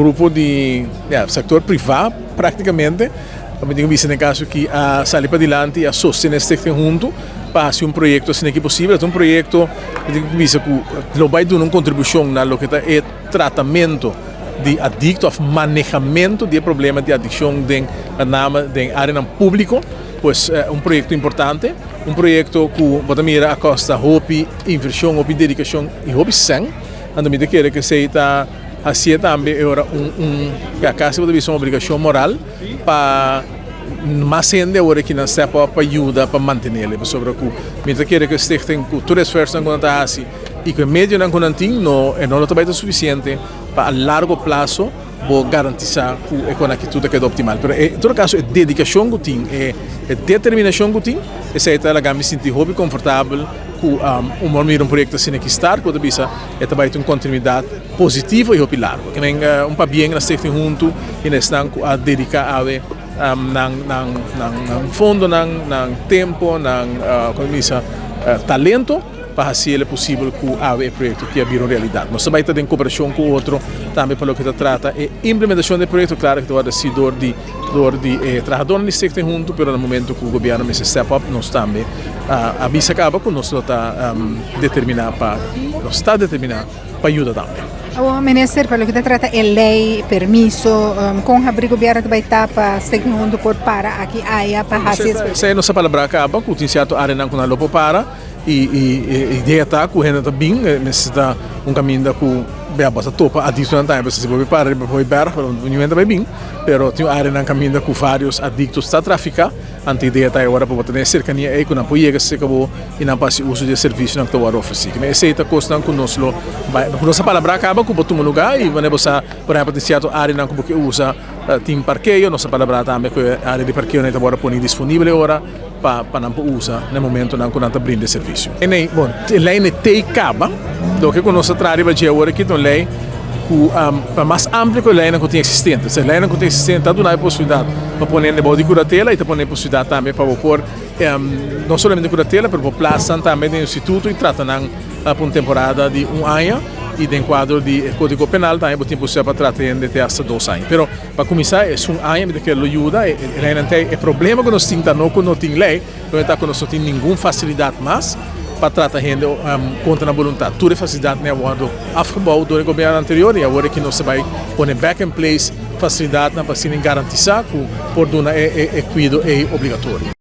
grupo di ya sector priva practicamente, mi tin cu bisa den caso aki a sali padilanti y a sostene Stichting Hunto pa haci un proyecto asina aki posibel. Ta un proyecto mi tin cu bisa cu lo bay duna un contribucion na loke ta e tratamento di adicto of manehamentu di e problema di adiccion den met name den areanan publico. Pues un proyecto importante, un proyecto cu bo ta mira a costa hopi inversion, hopi dedicacion y hopi cen. Anto mi ta kere cu esey ta hacié tambe e ora un un ya casi bo ta bisa un obligacion moral pa mas hende awor aki nan step up pa yuda pa mantenele. Pasobra cu mi ta kere cu e stichting cu tur e esfuerzonan cu nan ta haci y cu e medionan cu nan tin no e no lo ta bay ta suficiente pa a largo plazo bo garantisa cu e conakitud ta keda optimal. Pero en todo caso e dedicacion cu tin, e determinacion cu tin, esey ta laga mi sinti hopi comfortabel cu un por mira un proyecto asina aki start cu bo ta bisa e ta bay tin un continuidad positivo y hopi largo. Kimen un pabien na Stichting Huntu y na esnan cu a dedica awe nan nan nan fondonan, nan tempo, nan como bisa talento. pa hasi el e posibel ku awe e proyekto ki a bira un realidat. Nos ta bai ta den koperashon ku otro tambe pa loke ta trata e implementashon di e proyekto. Klaro ku ta wòrdu hasi dor di dor di e trahadónan di Stichting huntu, pero na momento ku gobièrnu mester step up nos tambe a bisa kaba ku nos lo ta determiná pa nos ta determiná pa yuda tambe. Awor minister, pa loke ta trata e ley, permiso, kon habri gobierno ta bai ta pa Stichting Huntu por para aki aya pa hasi esaki? Esei nos a palabrá kaba ku tin sierto areanan ku nan lo por para. I e idea ta ku hende ta bin, mester ta un kaminda ku bia bo ta topa adiktonan tambe, pasobra si bo bai para riba Hooiberg niun hende ta bai bin, pero tin un areanan kaminda ku varios adiktos ta trafiká, anto idea ta e ora pa bo ta den e serkania ei ku nan por yega serka bo i nan por hasi uso di e servisionan ku ta wòrdu ofresí. Esei ta kosnan ku nos lo bai, ku nos a palabrá kaba ku bo tuma lugá i wanneer bo sa por ehèmpel tin sierto areanan ku bo ke usa tin parkeo, nos a palabrá tambe ku e area di parkeo nan ta wòrdu pone disponibel e ora. Pa pa nan por usa na e momentonan ku nan ta brinda e servisio. E bon, e lei no tei kaba. Loke ku nos ta traha riba dje awor aki ta un lei ku ta mas amplio ku e leinan ku tin eksistente. Osea, e leinan ku tin eksistente ta duna e posibilidat pa pone hende bou di kuratela i ta pone e posibilidat tambe pa bo por no solamente kuratela pero por plasa nan tambe den instituto i trata nan pa un temporada di un aña i den kuadro di e kódigo penal tambe bo tin posibilidat pa trata hende te asta dos aña. Pero Pa kuminsá esun aña mi ta kere lo yuda e leinan ta e problema ku nos tin ta no ku no tin lei, pero ta ku nos no tin ningun fasilidat mas pa trata hende kontra nan boluntat. Tur e fasilidatnan a wòrdu afgebou dor e gobièrnu anterior i awor aki nos ta bai pone back in place fasilidatnan pa asina garantisá ku por duna e kuido ei obligatorio.